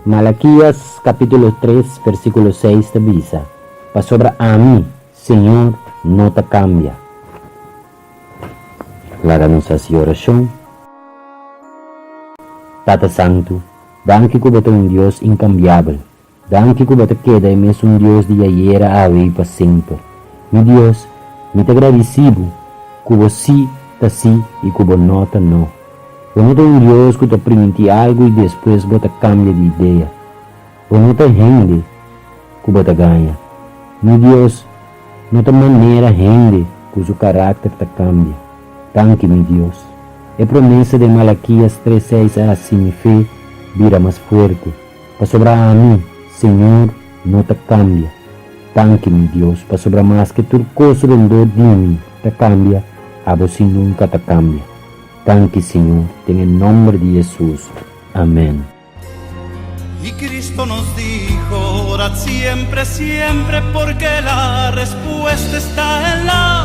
Malakias kapítulo 3 versíkulo 6 ta bisa, Pasobra ami, Señor, no ta kambia. Laga nos hasi orashon. Tata Santu, danki ku bo ta un Dios inkambiabel. Danki ku bo ta keda e mesun Dios di ayera, awe i pa semper. Mi Dios, mi ta gradisí bo ku bo sí ta sí i ku bo no ta no. Bo no ta un Dios ku ta primintí algu i despues bo ta kambia di idea. Bo no ta hende ku bo ta gaña. Mi Dios, no ta manera hende ku su karakter ta kambia. Danki, mi Dios. E promesa den Malakias 3:6 a hasi mi fe bira mas fuerte. Pasobra ami, Señor, no ta kambia. Danki, mi Dios, pasobra maske tur kos rondó di mi ta kambia, abo sí nunka ta kambia. Danki, Señor, den e nòmber di Hesus. Amèn. Y Cristo nos dijo, orad siempre, siempre, porque la respuesta está en la.